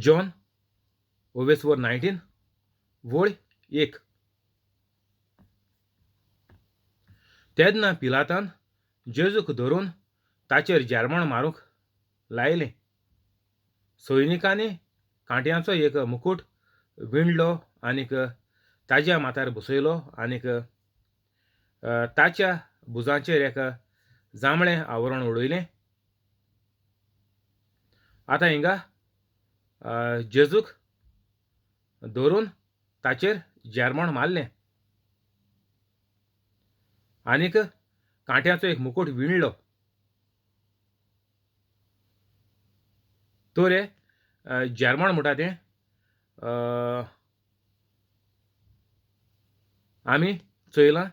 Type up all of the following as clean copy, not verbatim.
John Owais वर 19 वळ 1. तेन्ना पिलातान जेजूक धरून ताचेर जेरमण मारूंक लायलें. सैनिकांनी कांट्यांचो एक मुकूट विणलो आनीक ताज्या माथ्यार बसयलो आनीक ताच्या भुजांचेर एक जांबळें आवरण उडयलें. आतां हिंगा जेजूक धरून ताचेर जेरमण मारलें आनीक कांट्याचो एक मुकूट विणलो. तर हे जेरमण म्हणटा तें आमी चोयलां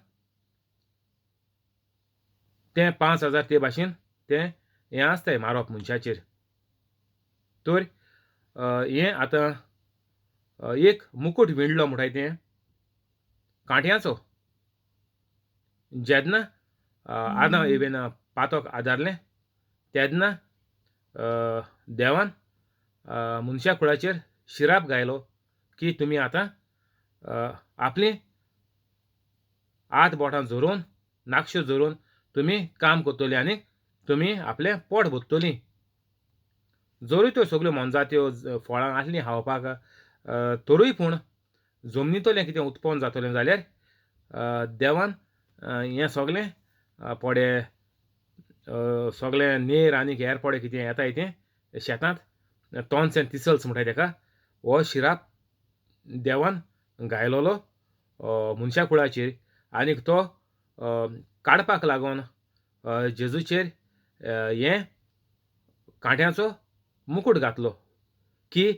तें 5000 ते भाशेन तें हें आसताय मारप मनशाचेर. तर हें आतां एक मुकूट विणलो म्हणटाय तें कांट्याचो. जेन्ना आदां एवेन पातक आदारलें तेन्ना देवान मनशा कुळाचेर शिराप घायलो की तुमी आतां आपली आत बोटां झरोवन नाकश्यो झरोवन तुमी काम करतली आनी तुमी आपलें पोट भरतलीं. जरूय त्यो सगल्यो मोनजात्यो फळां आसलीं खावपाक तरूय पूण जमनींतलें कितें उत्पन्न जातलें जाल्यार देवान हें सगलें पडे सगळें नेर आनी हेर पडे कितें येताय तें शेतांत टॉन्स एन्ड तिसल्स म्हणटाय तेका, हो शिराप देवान घायलोलो मनशा कुळाचेर आनीक तो काडपाक लागून जेजूचेर हें कांट्याचो मुकूट घातलो की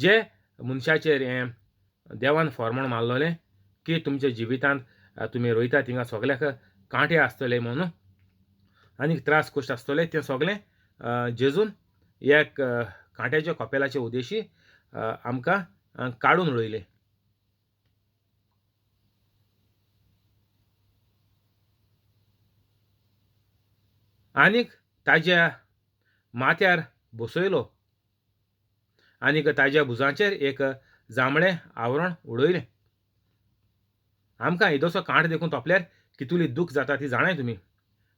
जे मनशाचेर हें देवान फॉर्मण मारलोलें की तुमच्या जिवितांत तुमी रोयता थिंगा सगल्याक कांटे आसतले म्हणून आनीक त्रास कश्ट आसतले तें सगलें जेजून एक कांट्याच्या कपेलाचे उद्देशी आमकां काडून उडयलें. आनीक ताज्या माथ्यार बसयलो आनीक ताज्या भुजांचेर एक जांबळें आवरण उडयलें. आमकां येदोसो कांट देखून तोपल्यार कितली दूख जाता ती जाणाय तुमी.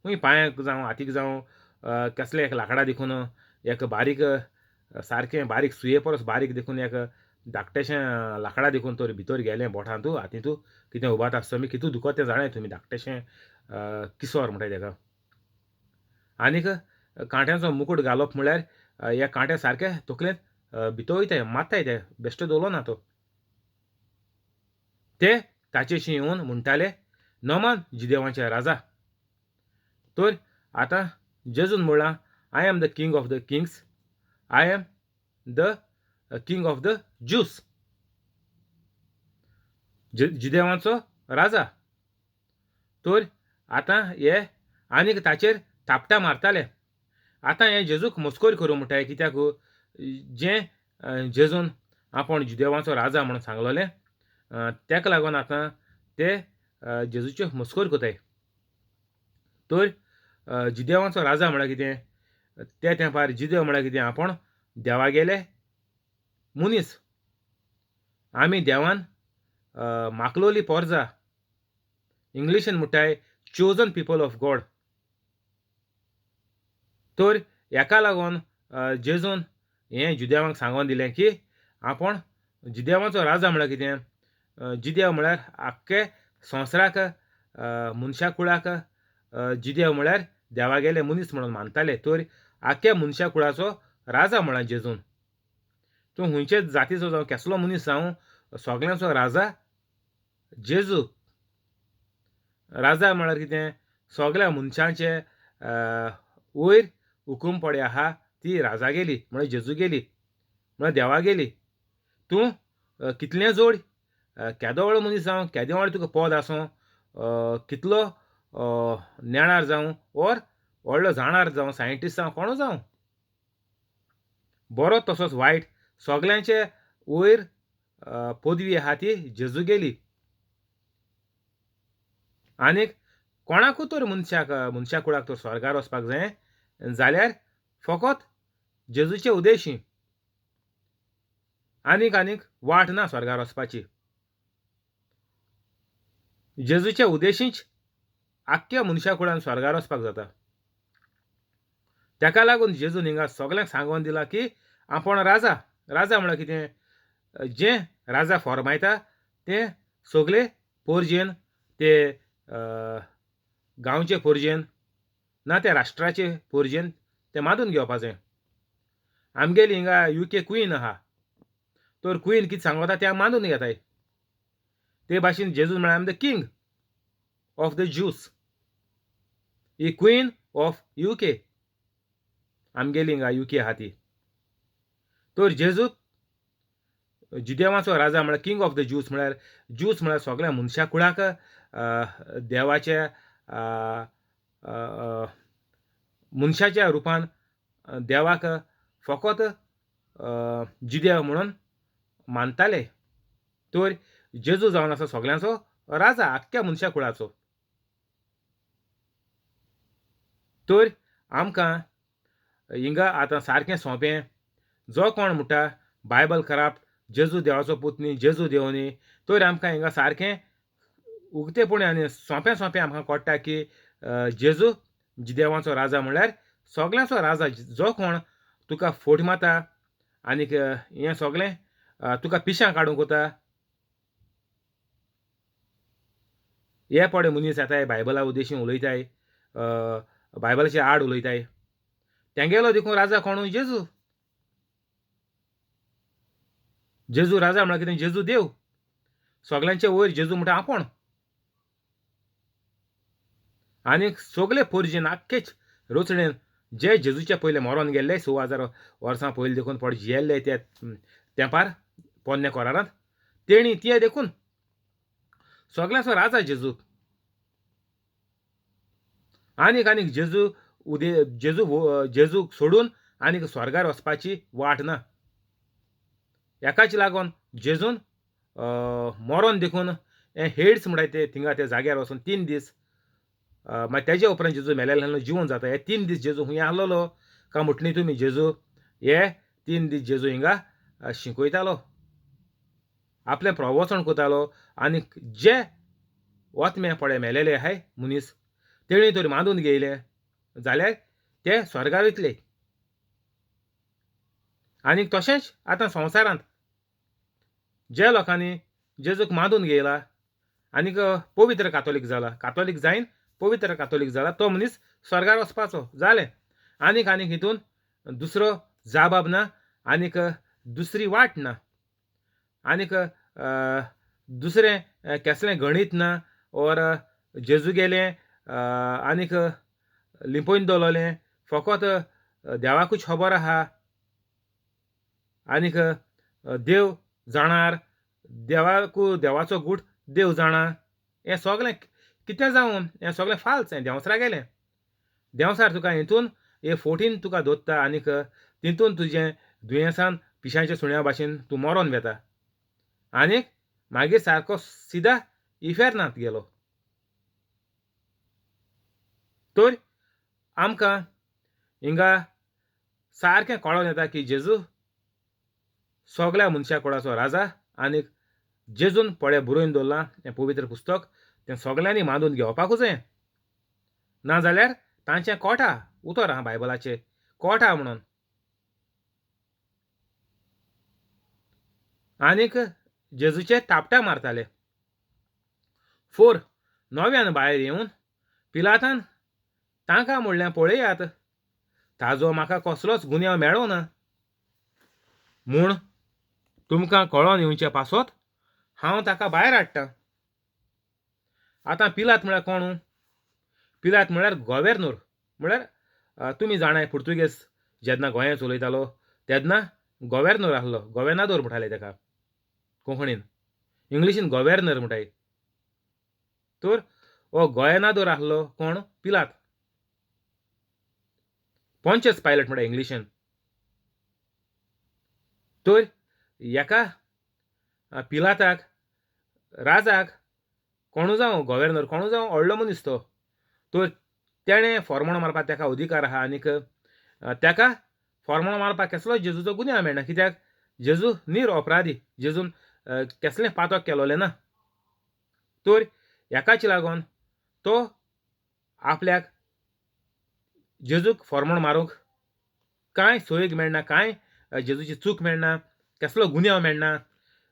खंय पांयांक जावं हातीक जावं कसलें एक लांकडां देखून एक बारीक सारकें बारीक सुये परस बारीक देखून एक धाकटेशें लांकडां देखून तर भितर गेलें बोटांतू हातींतू कितें उबात आसता तुमी कितू दुखत तें जाणाय तुमी. धाकटेशें किसोर म्हणटाय तेका. आनीक कांट्यांचो मुकूट घालप म्हळ्यार ह्या कांट्या सारके तकलेंत भितर वयताय मात्ताय ते बेश्टो दवरलो ना तो. ते ताचेशी येवन म्हणटाले नमान जिदेवांचे राजा. तर आतां जेजून म्हणलां I am the king of the kings, I am the king of the Jews, जिदेवांचो राजा. तर आतां हे आनीक ताचेर थापटां मारताले. आतां हे जेजूक मस्कोर करूं म्हणटाय कित्याक जें जेजून आपूण जुदेवांचो राजा म्हणून सांगलोलें तेका लागून आतां ते जेजूच्यो मस्कोर करताय. तर जुदेवांचो राजा म्हळ्यार कितें, ते तेंपार जुदेव म्हळ्यार कितें, आपूण देवागेले मनीस, आमी देवान माकलोली पोरजा, इंग्लिशीन म्हणटाय चोजन पिपल ऑफ गॉड. तर हेका लागून जेजून हें जुदेवांक सांगोन दिलें की आपूण जुदेवांचो राजा म्हळ्यार कितें, जुदेव म्हळ्यार आख्खे संवसाराक मनशा कुळाक जुदेव म्हळ्यार देवागेले मनीस म्हणून मानताले. तर आख्ख्या मनशा कुळाचो राजा म्हळ्यार जेजून. तूं खंयचे जातीचो जावं केसलो मनीस जावं सगल्यांचो राजा जेजू. राजा म्हळ्यार कितें, सगल्या मनशांचे वयर हुकूम पडे आहा ती राजा गेली म्हळ्यार जेजू गेली म्हळ्यार देवा गेली. तूं कितलें जोड केदो व्हडलो मनीस जावं केदें व्हडलें तुका पद आसूं कितलो नेणार जावं ओर व्हडलो जाणार जावं सायंटिस्ट जावं कोणू जावं, बरो तसोच वायट सगल्यांचे वयर पदवी आहा ती जेजू गेली. आनीक कोणाकूय तर मनशाक मनशा कुळाक तर स्वर्गार वचपाक जाय जाल्यार फकत जेजूचे उदेशी. आनीक आनीक वाट ना स्वर्गार वचपाची. जेजूच्या उदेशींच आख्ख्या मनशा कुळान स्वर्गार वचपाक जाता. ताका लागून जेजून हिंगा सगल्यांक सांगून दिलां की आपूण राजा. राजा म्हळ्यार कितें? जें राजा फॉर्मायता तें सगले पोरजेन, ते गांवचे पोरजेन ना त्या राष्ट्राचे पोरजेन तें मानून घेवपाचें. आमगेली हिंगा युके क्वीन आहा, तर क्वीन कितें सांगता तें मानून घेताय. ते भाशेन जेजून म्हळ्यार I am the king of the Jews, he queen of UK. आमगेली हिंगा युके आहा ती. तर जेजू जुदेवाचो राजा म्हळ्यार किंग ऑफ the juice, म्हळ्यार ज्यूस म्हळ्यार सगळ्या मनशा कुळाक देवाच्या मनशाच्या रुपान देवाक फकत जुदेव म्हणून मानताले. तर जेजू जावन आसा सगळ्यांचो राजा, आख्ख्या मनशा कुळाचो. तर आमकां हिंगा आतां सारकें सोंपें, जो कोण म्हणटा बायबल खराब, जेजू देवाचो पूत न्ही, जेजू देव न्ही, तर आमकां हिंगा सारकें उगतेपणी आनी सोंपें सोंपें आमकां कळटा की जेजू देवाचो राजा म्हणल्यार सगल्यांचो राजा. जो कोण तुका फोट मारता आनीक हें सगळें तुका पिशां काडूंक वता, हे पडे मनीस येताय बायबला उद्देशीन उलयताय, बायबलाचे आड उलयताय, तेंगेलो देखून राजा कोण? जेजू. जेजू राजा म्हळ्यार कितें? जेजू देव, सगल्यांचे वयर जेजू म्हणटा आपूण. आनीक सगले पोरजेन आख्खेच रोचणेन जे जेजूचे पयले मरोन गेल्ले 6000 वर्सां पयलीं देखून पड जियेल्ले ते तेंपार पोन्ने कोरारांत, तेणी ते देखून सगल्यांचो राजा जेजू. आनीक आनीक जेजू उदे जेजू जेजूक सोडून आनीक स्वर्गार वचपाची वाट ना. हेकाच लागून जेजून मरोन देखून हें हेड्स म्हणटाय ते थिंगा त्या जाग्यार वचून 3 दीस, मागीर तेजे उपरांत जेजू मेलेल्यान जिवन जाता. हे 3 दीस जेजू खूंय आहलोलो काय म्हटली तुमी? जेजू हे 3 दीस जेजू हिंगा शिकयतालो, आपलें प्रवचन करतालो. आनीक जे वतमे पळय मेलेले आहाय मनीस तेणी तर मानून घेयले जाल्यार ते स्वर्गार वयतले. आनीक तशेंच आतां संवसारांत जे लोकांनी जेजूक मानून घेयला आनीक पवित्र कातोलीक जाला, कातोलीक जायन पवित्र कातोलीक जाला, तो मनीस स्वर्गार वचपाचो जालें. आनीक आनीक हितून दुसरो जाबाब ना, आनीक दुसरी वाट ना, आनीक दुसरें केसलें गणीत ना, ओर जेजू गेलें आनीक लिपोवन दवरलें फकत देवाकूच खबर आहा, आनीक देव जाणार, देवाकू देवाचो गूट देव जाणा, हें सगळें कितें जावन हें सगळें फाल्स. हें देंवसरा गेलें, देंवसार तुका हितून हे फोटीन तुका दोत्ता आनीक तितून तुजें दुयेंसान पिशांच्या सुण्या भाशेन तूं मरोन वेता आनीक मागीर सारको सिदा इफेर्नांत गेलो. तर आमकां हिंगा सारकें कळोन येता की जेजू सगळ्या मनशा कुळाचो राजा आनीक जेजून पळय बरोवन दवरलां हें पवित्र पुस्तक, तें सगळ्यांनी मानून घेवपाकूच जाय. नाजाल्यार तांचें कोटा उतर आहा बायबलाचें कोटा म्हणून. आनीक जेजूचे थापटां मारताले. 4 नव्यान भायर येवन पिलातान तांकां म्हणलें, पळयात ताजो म्हाका कसलोच गुन्यांव मेळो ना, म्हूण तुमकां कळोन येवचे पासत हांव ताका भायर हाडटा. आतां पिलात म्हळ्यार कोण? पिलात म्हळ्यार गोवेर्नोर, म्हळ्यार तुमी जाणाय पुर्तुगेज जेन्ना गोंयांत चलयतालो तेन्ना गोवेर्नोर आहलो, गोवेर्नादोर म्हणटाले ताका कोंकणीन, इंग्लिशीन गोवेर्नर म्हणटाय. तर हो गोयनादोर आहलो कोण? पिलात, पोंचस पायलट म्हणटा इंग्लिशीन. तर हेका पिलाताक राजाक कोणू जावं गोवेर्नर कोणू जावं व्हडलो मनीस तो, तर तेणें फॉर्मोण मारपाक ताका अधिकार आहा आनीक ताका फॉर्मोण मारपाक कसलोच जेजूचो गुन्यांव मेळना, कित्याक जेजू निर अपराधी, जेजून केसलें पातक केलोलें ना. तर हेकाच लागून तो आपल्याक जेजूक फॉर्मोण मारूंक कांय सोयीक मेळना, कांय जेजूची चूक मेळना, केसलो गुन्यांव मेळना,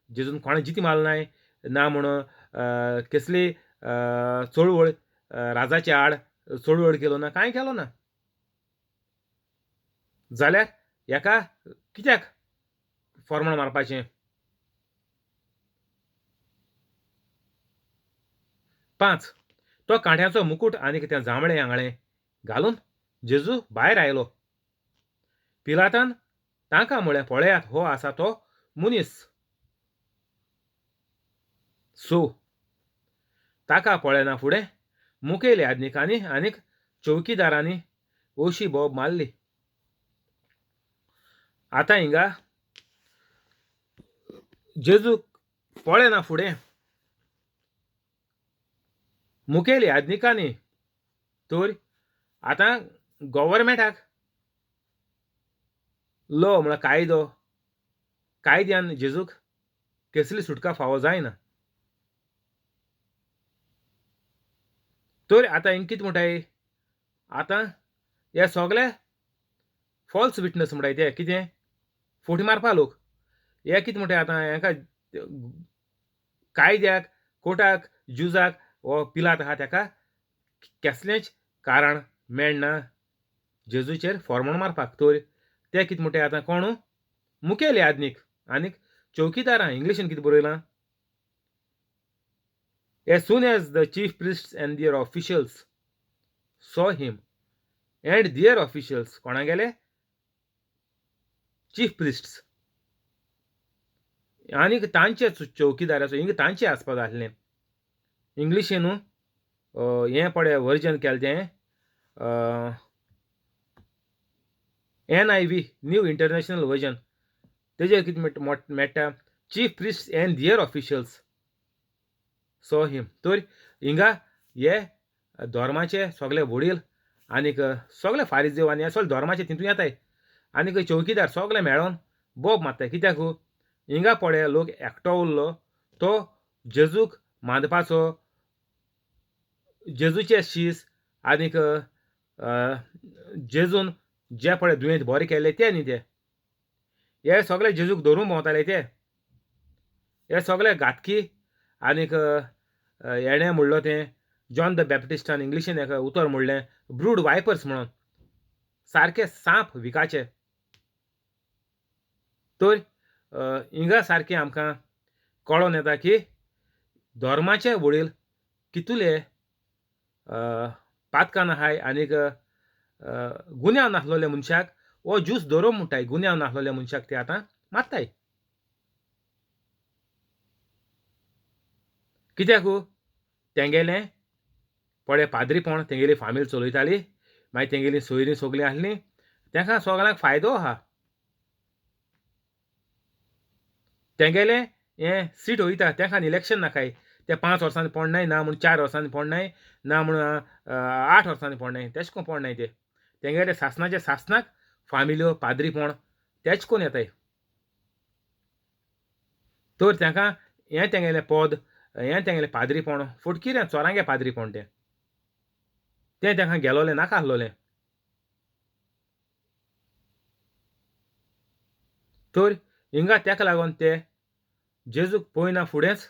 जेजून कोणें जिती मारनाय ना म्हूण केसली चळवळ राजाचे आड चळवळ केलो ना, कांय केलो ना. जाल्यार हेका कित्याक फॉर्मोण मारपाचें? 5. तो कांट्याचो मुकूट आनी तें जांबळें आंगळें घालून जेजू भायर आयलो. पिलातान तांकां म्हळें, पळयात, हो आसा तो मनीस. 6. ताका पळयना फुडें मुखेल याज्ञिकांनी आनीक चौकीदारांनी अशी बोब मारली. आतां हिंगा जेजूक पळयना फुडें मुखेल याज्ञिकांनी, तर आतां गव्हर्मेंटाक लो म्हळ्यार कायदो, कायद्यान जेजूक केसली सुटका फावो जायना. तर आतां हिंग कितें म्हणटाय, आतां हे सगळे फॉल्स विटनस म्हणटाय ते कितें फोटी मारपा लोक, हे कितें म्हणटाय आतां हेंका कायद्याक कोर्टाक ज्युजाक हो पिलात आहा तेका केसलेंच कारण मेळना जेजूचेर फॉर्मोण मारपाक. तर ते कितें म्हणटाय आतां कोण मुखेल याज्ञीक आनीक चौकीदारां, इंग्लिशीन कितें बरयलां, As soon as the chief priests and their officials saw him, and their officials, कोणागेले chief priests आनीक तांचे चौकीदाराचो, हिंग तांचे आसपा जाय आसलें. इंग्लिशीन हें पळय वर्जन केलें तें NIV, new international version, तेजेर कितें मेळटा, chief priests and their officials saw him. तर हिंगा हे धर्माचे सगळे वडील आनीक सगळे फारिजेव आनी हे सगळे धर्माचे तितून येताय आनीक चौकीदार सगळे मेळोन बोब मारताय. कित्याक हिंगा पळय लोक एकटो उरलो तो जेजूक मानपाचो, जेजूचे शीस आनीक जेजून जे पळय दुयेंत बरें केल्ले ते न्ही, ते हे सगळे जेजूक धरून भोंवताले, ते हे सगळे घातकी. आनीक हेणें म्हणलो तें जॉन the बॅप्टिस्टान इंग्लिशीन एका उतर म्हणलें ब्रूड वायपर्स म्हणून, सारके सांप विकाचे. तर हिंगा सारकें आमकां कळोन येता की धर्माचे वडील कितले पातकान आहाय आनीक गुन्यांव नासलेल्या मनशाक हो ज्यूस धरून म्हणटाय, गुन्यांव नासलेल्या मनशाक ते आतां मारताय. कित्याक तेंगेलें पळय पाद्रीपण तेंगेली फामील चलयताली, मागीर तेंगेली सोयरीं सगळीं आसलीं, तेंकां सगळ्यांक फायदो आहा. तेंगेलें हें सीट वयता, तेंकां इलेक्शन नाकाय, ते 5 वर्सांनी पडनाय ना म्हूण 4 वर्सांनी पडनाय ना म्हूण 8 वर्सांनी पडनाय, तेश कोन पडनाय. ते तेंगेले सासणाचे सासणाक फामिल्यो पाद्रीपण तेच कोन येताय. तर तेंकां हें तेंगेलें पद, हें तेंगेलें पाद्रीपण फटकिरें चोरांगे पाद्रीपण, तें तें तेंकां गेलोलें नाका आसलोलें. तर हिंगा तेका लागून ते जेजूक पळयना फुडेंच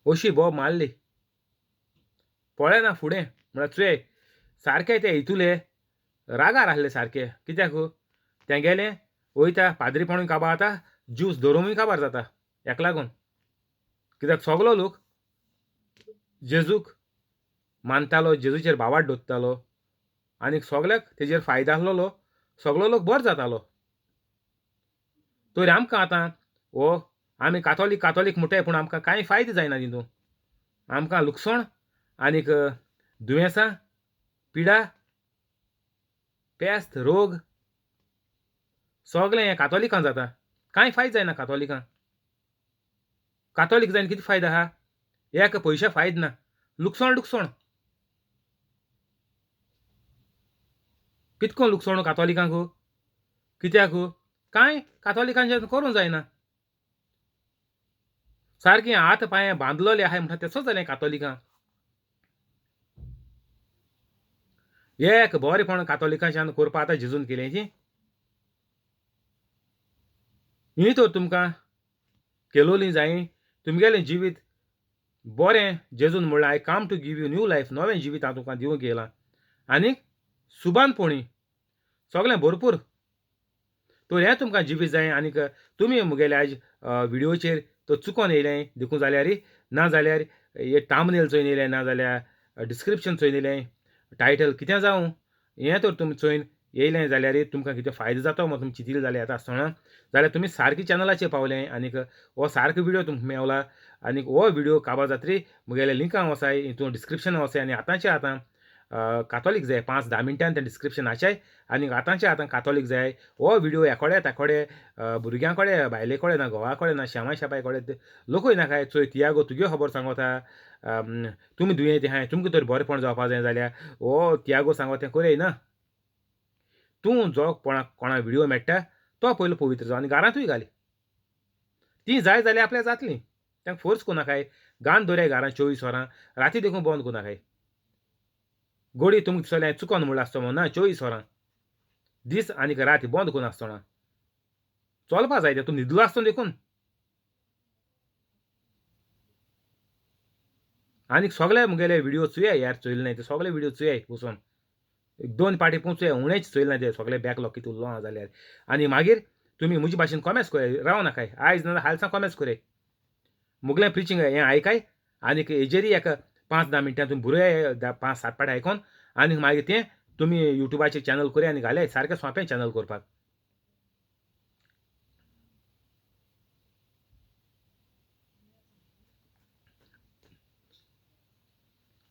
अशी बोब मारली. पळयना फुडें म्हळ्यार चोय सारके ते हितुले रागार आसले सारके. कित्याक तेंगेलें वयता पाद्रीपणूय काबार जाता, ज्यूस धरुनूय काबार जाता हेका लागून. कित्याक सगलो लोक जेजूक मानतालो, जेजूचेर भावार्थ दवरतालो आनी सगल्याक तेजेर फायदो आसलेलो, सगलो लोक बरो जातालो. तर आमकां आतां हो आमी कातोलीक कातोलीक म्हणटाय, पूण आमकां कांय फायदो जायना तितून. आमकां लुकसाण आनीक दुयेंसां, पिडा, पेस्त, रोग सगळें हें कातोलिकां जाता. कांय फायदो जायना कातोलिकां. कातोलीक जायन कितें फायदो आहा? एक पयशे फायदो ना, लुकसाण लुकसाण. कितको लुकसाण कातोलिकांक कित्याक कांय कातोलिकांचें करूंक जायना सारकें हात पांय बांदलेले आहाय म्हणटा तेसोच जालें कातोलिकां एक बरेंपण कातोलिकांच्यान करपा आतां जेजून केलें ती ही तर तुमकां केलोली जाय तुमगेलें जिवीत बरें जेजून म्हणलां I come to give you new life नवें जिवीत हांव तुमकां दिवंक येयलां आनीक सुबानपणी सगळें भरपूर तर हें तुमकां जिवीत जाय आनीक तुमी म्हगेले आयज व्हिडियोचेर तो चुकोन येयलें देखून जाल्यार ना जाल्यार हे थांबनेल चोयन येयलें ना जाल्यार डिस्क्रिप्शन चोयन येयलें टायटल कितें जावं हें तर तुमी चोयन येयलें जाल्यार तुमकां कितें फायदो जातो म्हूण तुमी चिंतिल्लें जाल्यार येता आसतना जाल्यार तुमी सारकें चॅनलाचेर पावलें आनीक हो सारको व्हिडियो तुमकां मेवला आनीक हो व्हिडियो काबार जातरी म्हगेल्या लिंकां वचाय हितून डिस्क्रिप्शनां वचाय आनी आतांचे आतां कातोलीक जाय 5-10 मिनटान तें डिस्क्रिप्शन आसाय आनी आतांचे आतां कातोलीक जाय हो व्हिडियो एकोडे ताकोडे भुरग्यां कडेन बायले कडेन ना घोवा कडेन ना शेमा शेपाय कडेन लोकूय नाकाय चोय तियागो तुगे खबर सांगोता तुमी दुयेंत आहाय तुमकां तर बरेंपण जावपा जाय जाल्यार हो तियागो सांगोता तें करय ना तूं जो कोणाक कोणा व्हिडियो मेळटा तो पयलो पवित्र जाव आनी घरांतूय घाली ती जाय जाल्यार आपल्याक जातली तांकां फोर्स करूं नाकाय गान दवराय घरांत 24 वरां राती देखून बंद करूं नाकाय गोडी तुमकां दिसलें चुकोन म्हणलां आसतो म्हणून ना 24 वरां दीस आनीक रात बंद करून आसतना चलपा जाय तें तूं न्हिदलो आसतना देखून आनीक सगळे म्हगेले व्हिडियो चोयाय यार चोयले नाय ते सगळे व्हिडियो चोयाय वचोन 2 पाटी पूण चोया उणेच चोयले ना ते सगळे बॅकलॉग कितें उरलो आहा जाल्यार आनी मागीर तुमी म्हजे भाशेन कॉमेंट्स कराय राव नाकाय आयज ना हालसां कॉमेंट्स कराय मुगलें प्रिचींग हें आयकाय आनीक हेजेरय एक 5-10 मिनटां तुमी बरोय 5-7 पाटी आयकोन आनी मागीर तें तुमी युट्यूबाचेर चॅनल करया आनी घालय सारकें सोंपें चॅनल करपाक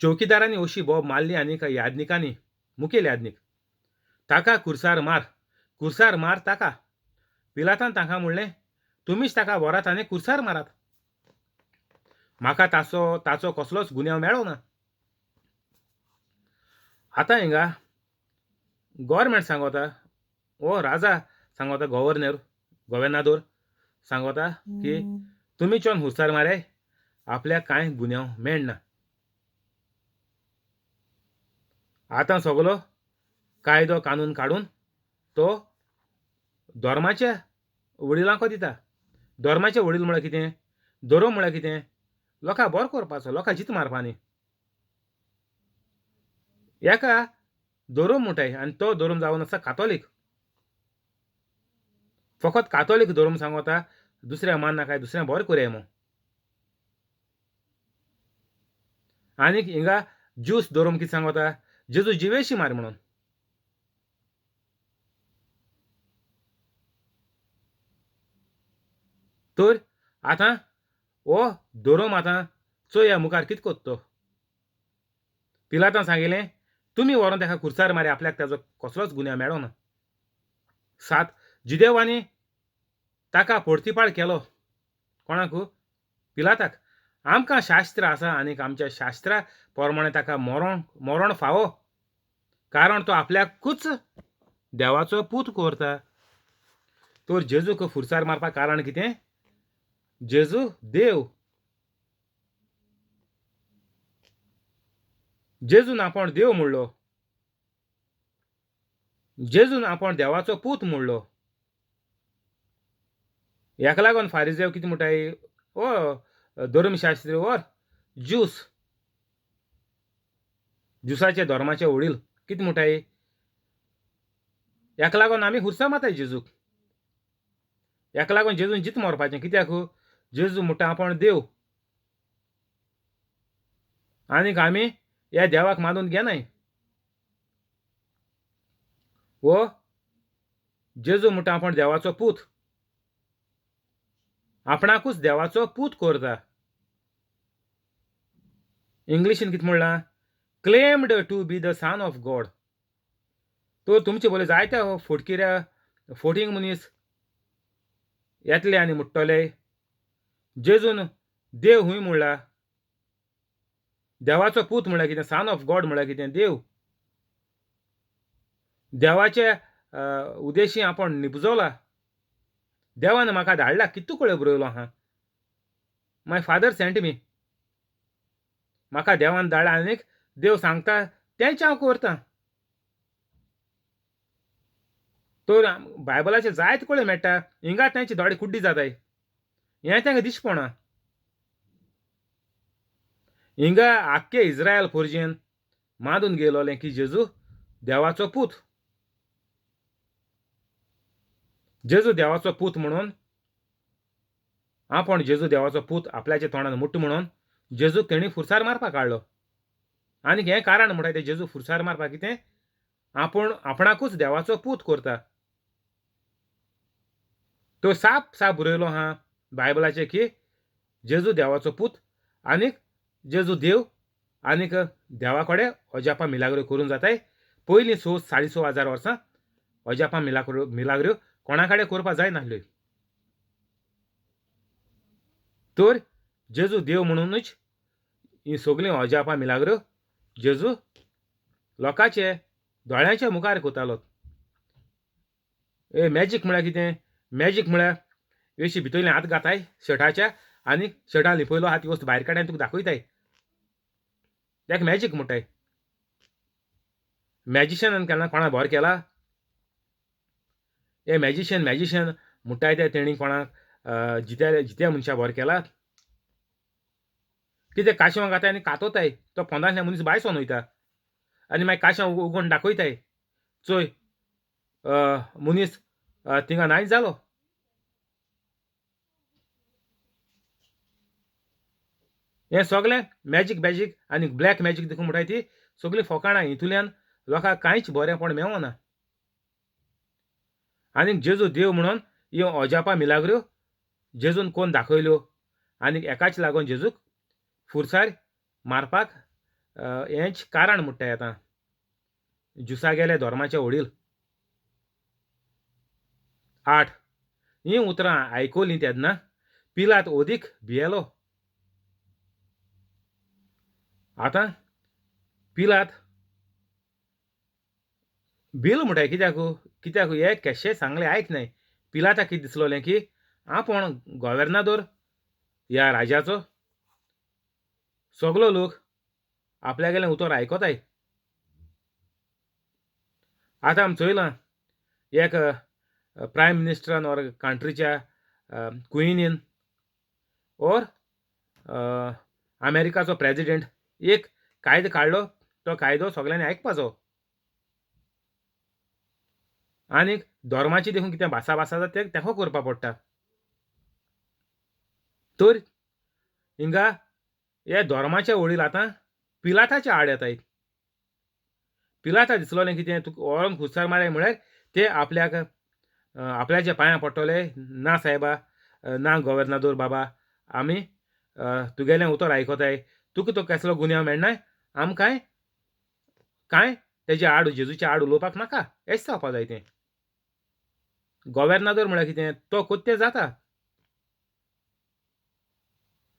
चौकीदारांनी अशी बोब मारली आनी यादनिकांनी मुखेल यादनीक ताका कुर्सार मार कुर्सार मार ताका पिलातान तांकां म्हणलें तुमीच ताका व्हरात आनी कुर्सार मारात म्हाका ताचो ताचो कसलोच गुन्यांव मेळो ना आतां हिंगा गव्हर्मेंट सांगोता ओ राजा सांगोता गव्हर्नर गोवेर्नादोर सांगोता की तुमी चोन हुस्सार मारे आपल्याक कांय गुन्यांव मेळना आतां सगलो कायदो कानून काडून तो धर्माच्या वडिलांक दिता धर्माचे वडील म्हळ्यार कितें धर्म म्हळ्यार कितें लोकां बरो करपाचो लोकां जीत मारपा न्ही एका धर्म म्हणटाय आनी तो धर्म जावन आसा कातोलीक फकत कातोलीक धर्म सांगता दुसऱ्या मान नाकाय दुसऱ्या बरें करया म्हूण आनीक हिंगा ज्यूस धर्म कितें सांगता जेजू जिवेशी मार म्हणून तर आतां हो धर्म आतां चोया मुखार कितें करता तो पिलातान सांगिल्लें तुमी व्हरोन ताका कुर्सार मारी आपल्याक ताजो कसलोच गुन्यांव मेळो ना 7 जुदेवांनी ताका पोर्तिपाळ केलो कोणाक पिलाताक आमकां शास्त्र आसा आनीक आमच्या शास्त्रा प्रमाणे ताका मरण मरण फावो कारण तो आपल्याकूच देवाचो पूत करता तर जेजूक फुरसार मारपाक कारण कितें जेजू देव जेजून आपण देव म्हणलो जेजून आपण देवाचो पूत म्हणलो हेका लागून फारिजेव कितें म्हणटाय ओ धर्मशास्त्री वर ज्यूस ज्युसाचे धर्माचे वडील कितें म्हणटाय हेका लागून आमी हुरसां मारताय जेजूक हेका लागून जेजून जीत मरपाचें कित्याक जेजू म्हणटा आपण देव आनीक आमी ह्या देवाक मानून घेनाय वो जेजू म्हणटा आपण देवाचो पूत आपणाकूच देवाचो पूत करता इंग्लिशीन कितें म्हणलां claimed to be the son of God तर तुमचे बोले जायत्या फोटकिऱ्या फोटींग मनीस येतले आनी म्हणटले जेजून देव हूंय म्हणला देवाचो पूत म्हणल्यार कितें सन ऑफ गॉड म्हणल्यार कितें देव देवाचे उदेशी आपूण निपजोला, देवान म्हाका धाडला, कितू कळे बरयलो आहा, my father sent मी, म्हाका देवान धाडला आनीक देव सांगता तेंच हांव करतां. तर बायबलाचे जायते कळे मेळटा, हिंगा तेंचे दोळे कुड्डी जाताय, हें तांकां दिसपणा. हिंगा आख्खे इस्रायल फोर्जेन मांदून गेलोलें की जेजू देवाचो पूत, जेजू देवाचो पूत म्हणून आपूण जेजू देवाचो पूत आपल्याच्या तोंडान मुट्ट म्हणून जेजूक तेणी फुरसार मारपाक काडलो. आनी हें कारण म्हणटा तें जेजू फुरसार मारपाक कितें, आपूण आपणाकूच देवाचो पूत करता. तो साप साप बरयलो आहा बायबलाचेर की जेजू देवाचो पूत आनीक जेजू देव आनीक देवा कडेन अजापां मिलाग्रो करून जाताय. पयलीं 6 6,500 वर्सां अजापां मिलाग्रो कोणा कडेन करपाक जायनासल्यो. तर जेजू देव म्हणूनच ही सगळीं अजापां मिलाग्रो जेजू लोकांचे दोळ्यांच्या मुखार करतालो. ए मॅजीक म्हळ्यार कितें, मॅजीक म्हळ्यार अशी भितरले हात घाताय शर्टाच्या आनी शर्टान लिपयलो आहा ती वस्तू भायर काडून तुका दाखयताय, ताका मॅजीक म्हणटाय. मॅजिशियनान केन्ना कोणाक बरो केला? हे मॅजिशियन मॅजिशियन म्हणटाय ते तेणी कोणाक जित्या जित्या मनशा बरो केला? कितें काशवां घाताय आनी कातोताय, तो पोंदांतल्यान मनीस भायर सोन वयता आनी मागीर काशां उगोवन दाखयताय, चोय मनीस थिंगा नाय जालो. हें सगळें मॅजीक मॅजीक आनी ब्लॅक मॅजीक देखून म्हणटाय ती सगळीं फोकाणां. हितूंतल्यान लोकांक कांयच बरेंपण मेवना. आनी जेजू देव म्हणून ह्यो अजापां मिलाग्रो जेजून कोण दाखयल्यो आनी एकाच लागून जेजूक फुरसार मारपाक हेंच कारण म्हणटाय. आतां ज्युसा गेले धर्माचे वडील. 8 हीं उतरां आयकलीं तेन्ना पिलात अदीक भियेलो. आतां पिलात बिल म्हणटाय कित्याक कित्याक हे केशें सांगलें आयक नाय. पिलाताक कितें दिसलोलें की आपूण गोवेर्नादोर ह्या राजाचो, सगलो लोक आपल्यागेलें उतर आयकताय. आतां आमी चोयलां एक प्रायम मिनिस्टरान ऑर कंट्रीच्या क्विनीन ऑर अमेरिकाचो प्रेजिडेंट एक कायदो काडलो, तो कायदो सगल्यांनी आयकपाचो. आनीक धर्माची देखून कितें भासा भासा जाता तें ताका करपाक पडटा. तर हिंगा हे धर्माचे वडील आतां पिलाताच्या आड येताय. पिलाता दिसलोलें कितें तुका व्हरोन खुर्सार मारय म्हळ्यार ते आपल्याक आपल्याच्या पांयां पडटले, ना सायबा, ना गोवेर्नादोर बाबा, आमी तुगेलें उतर आयकताय, तुका तो कसलो गुन्यांव मेळनाय, आमकांय कांय तेजे आड जेजूच्या आड उलोवपाक नाका, हेच जावपा जाय. तें गोवेर्नादोर म्हळ्यार कितें, तो कोत्ते जाता.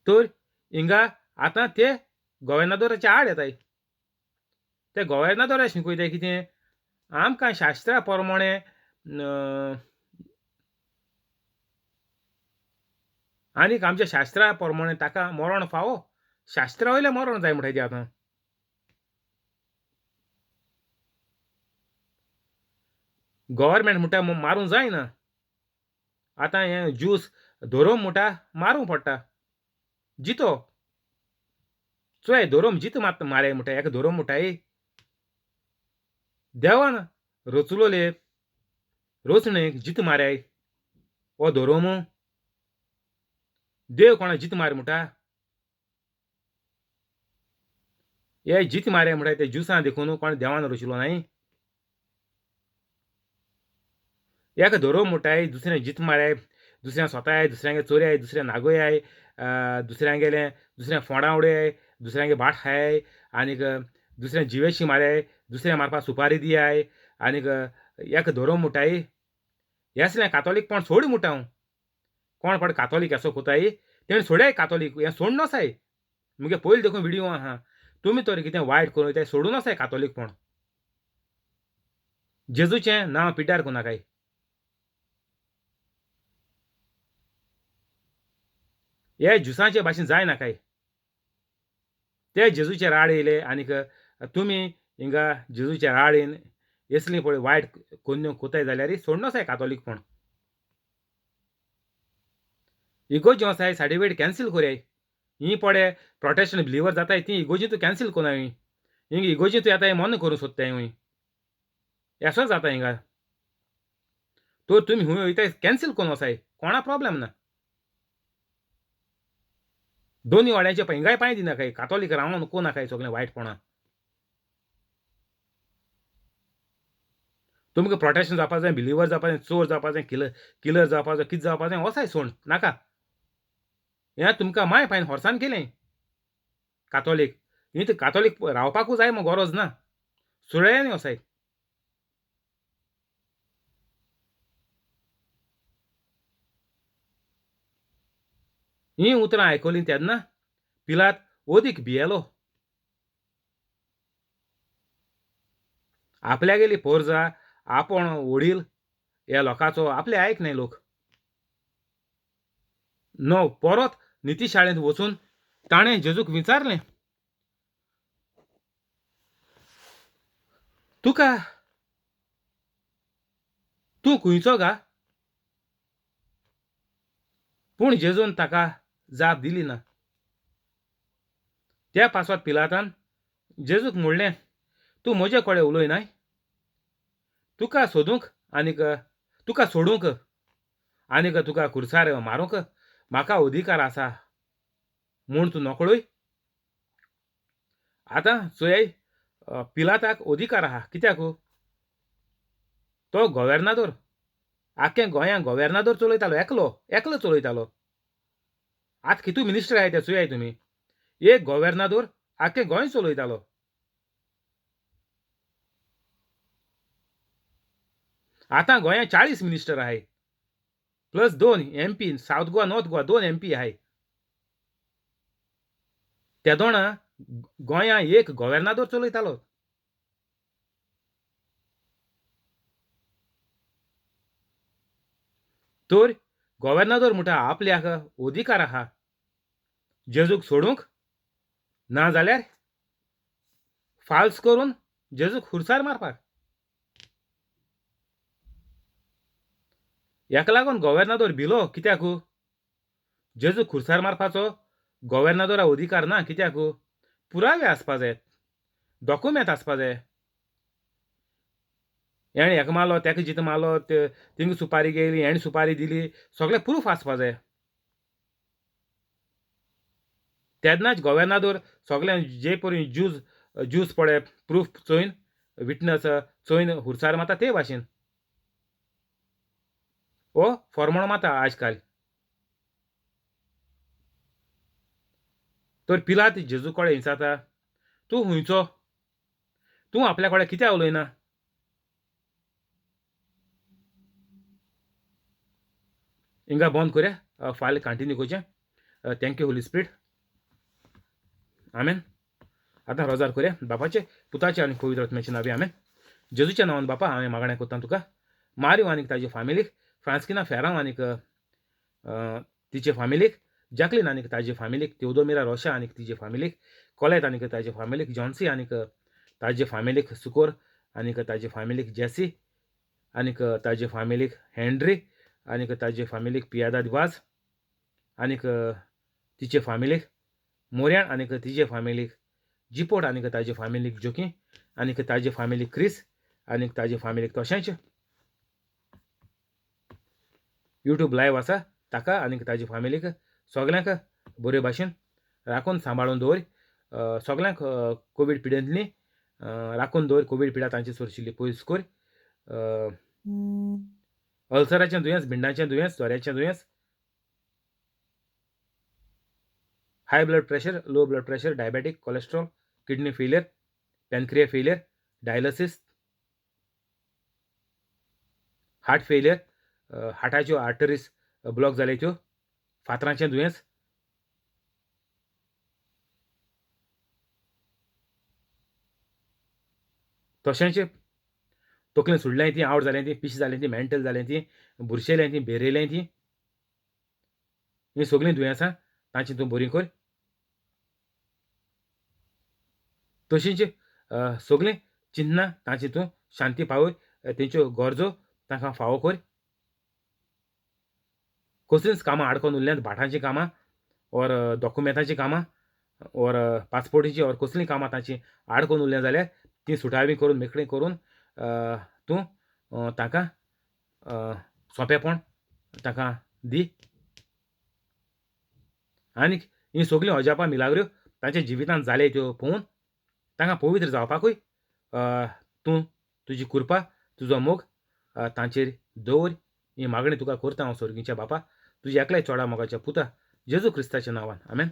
तर हिंगा आतां ते गोवेर्नादोराच्या आड येताय. ते गोवेर्नादोरा शिकयताय कितें, आमकां शास्त्रा प्रमाणे आनीक आमच्या शास्त्रा प्रमाणे ताका मरण फावो, शास्त्रा वयलें मरण जाय म्हणटाय ते आतां. गव्हर्मेंट म्हणटा मारूंक जायना, आतां हें ज्यूस धरोम म्हणटा मारूंक पडटा जितो. चोय धरोम जितो मात मारे म्हणटा, हेका धरोम म्हणटाय. देवान रचलोले रचणेक जित माराय हो धरोम, देव कोणा जित मार म्हणटा? हे जित मारे म्हणटा ते ज्युसां देखून कोण देवान रचलो न्हय. एका धरोम म्हणटाय दुसऱ्यां जित माराय, दुसऱ्यां सोताय, दुसऱ्यांगे चोरयाय, दुसऱ्यां नागोयाय, दुसऱ्यांगेलें दुसऱ्यां फोंडां उडयाय, दुसऱ्यांगे भाट खाय, आनीक दुसऱ्यां जिवेशी माराय, दुसऱ्यां मारपाक सुपारी दियाय, आनीक एक धरोम म्हणटाय. हेसलें कातोलीकपण सोड म्हणटा हांव. कोण फट कातोलीक असो कोताय तेणें सोडयाय कातोलीक, हें सोड नसाय. मुगे पयलीं देखून विडियो आहा, तुमी तर कितें वायट करून वयताय, सोडून आसाय कातोलीकपण. जेजूचें नांव पिड्ड्यार कोनाकाय. हे ज्युसांचे भाशेन जायनाकाय. ते जेजूचे राड येयले आनीक तुमी हिंगा जेजूच्या राडीन येसली पळय वायट कोन्न्यो कोताय जाल्यार सोडनोसाय कातोलीकपण. इगोर्जी वसाय सर्टिफिकेट कॅन्सील कोरयाय. ही पडे प्रोटेस्टंट बिलीवर जाताय ती इगोर्जी तूं कॅन्सील कोनाय. हिंग इगोर्जी तूं येताय मन करूंक सोदताय हूंय एसो जाता हिंगा. तर तुमी हूंय वयताय कॅन्सील कोन वसाय, कोणा प्रोब्लेम ना. दोनी वाड्यांचे हिंगाय पांय दिनाकाय, कातोलीक रावन कोनाकाय सगळें वायटपणां. तुमकां प्रोटेस्टंट जावपा जाय, बिलीवर जावपा जाय, चोर जावपा जाय, किलर जावपा जाय, कितें जावपा जाय वसाय सोण नाका. हें तुमकां माय पायन होर्सान केलें कातोलीक. ही तर कातोलीक रावपाकूच जाय मग गरज ना, सुळ्यांनी वसाय. हीं उतरां आयकलीं तेन्ना पिलात ओदीक भियेलो. आपल्यागेली पोरजा आपूण वडील ह्या लोकांचो आपले आयक न्हय लोक. नो परत नितीशाळेंत वचून ताणें जेजूक विचारलें, तुका तूं खंयचो गा? पूण जेजून ताका जाप दिली ना. त्या पासत पिलातान जेजूक म्हणलें, तूं म्हजे कडेन उलयनाय? तुका सोदूंक आनीक तुका सोडूंक आनीक तुका खुर्सार मारूंक म्हाका अधिकार आसा म्हूण तूं नकळय? आतां चोयाय पिलाताक अधिकार आहा कित्याक? तो गोवेर्नादोर, आख्खे गोंयांक गोवेर्नादोर चलयतालो, एकलो एकलो चलयतालो. आतां कितू मिनिस्टर आहाय ते चोयाय तुमी, एक गोवेर्नादोर आख्खें गोंय चलयतालो. आतां गोंयांत 40 मिनिस्टर आहाय, plus 2 MP, south Goa north Goa 2 MP आहाय. तेदोणा गोंया एक गोवेर्नादोर चलयतालो. तर गोवेर्नादोर म्हणटा आपल्याक अधिकार आहा जेजूक सोडूंक, ना जाल्यार फाल्स करून जेजूक खुर्सार मारपाक. हेका लागून गोवेर्नादोर भिलो कित्याक? जेजूक खुर्सार मारपाचो गोवेर्नादोरा अधिकार ना कित्याक? पुरावे आसपा जाय, डॉक्युमेंट आसपा जाय. हेणें हेका मारलो, तेका जितो मारलो, तिंगा सुपारी गेली, हेणें सुपारी दिली, सगळें प्रूफ आसपा जाय. तेन्नाच गोवेर्नादोर सगळें जे परी ज्यूज ज्यूज पळय प्रूफ चोयन विटनस चोयन हुर्सार मारता ते भाशेन हो फॉर्मोण मारता आज काल. तर पिलात जेजू कडेन विचारता, तूं खंयचो? तूं आपल्या कडेन कित्याक उलयना? हिंगा बंद करया, फाल्यां कंटिन्यू करचें. Thank you Holy Spirit, आमेन. आतां रोजार करया. बापाचे पुताचे आनी पवित्र आत्म्याचे नांवे आमेन. जेजूच्या नांवान बापा हांवें मागणें करता तुका, मारियो आनी ताजे फामिलीक, फ्रांस्किना फेरांव आनीक तिचे फामिलीक, जॅकलीन आनीक ताजे फामिलीक, तेवदोमिरा रोशा आनीक तिजे फामिलीक, कोलेत आनीक ताजे फामिलीक, जॉन्सी आनीक ताजे फामिलीक, सुकोर आनीक ताजे फामिलीक, जेसी आनीक ताजे फामिलीक, हेनरी आनीक ताजे फामिलीक, पियादाद वाज आनीक तिचे फामिलीक, मोर्याण आनीक तिजे फामिलीक, जिपोट आनीक ताजे फामिलीक, जोकी आनीक ताजे फामिलीक, क्रिस आनीक ताजे फामिलीक, तशेंच यूट्यूब लायव आसा ताका आनीक ताजे फामिलीक, सगल्यांक बरे भाशेन राखून सांबाळून दवर. सगल्यांक कोवीड पिडेंतली राखून दवर, कोवीड पिडा तांचे सोरशिल्ली पयस कर. अल्सराचें दुयेंस, भिंडाचें दुयेंस, दोऱ्याचें दुयेंस, high blood pressure, low blood pressure, diabetic, cholesterol, kidney failure, pancreas failure, dialysis, heart failure, हार्टाच्यो arteries block जाले त्यो, फातरांचें दुयेंस, तशेंच तकलेन सुडल्याय तीं, आवट जाल्याय तीं, पिशें जाल्याय तीं, मेंटल जाल्याय तीं, बुरशेल्याय तीं, भेरेल्याय तीं, हीं सगळीं दुयेंसां तांची तूं बरीं कर. तशींच सगळीं चिन्नां तांची तूं शांती पावय, तेंच्यो गरजो तांकां फावो कर. कसलींच कामां आडकोन उरल्यांत, भाटांचीं कामां ओर डॉक्युमेंटाचीं कामां ओर पासपोर्टीचीं ओर कसलीं कामां तांचीं आडकोन उरल्यां जाल्यार तीं सुटावीं करून मेकळीं करून तूं तांकां सोंपेपण तांकां दी. आनीक हीं सगळीं अजापां मिलाग्र्यो तांच्या जिवितांत जाले त्यो पळोवन तांकां पवित्र जावपाकूय तूं तुजी कृपा, तुजो मोग तांचेर दवर. ही मागणी तुका करता हांव सोर्गीच्या बापा, तुज्या एकल्या चोडा मोगाच्या पुता जेजू क्रिस्ताच्या नांवान, आमेन.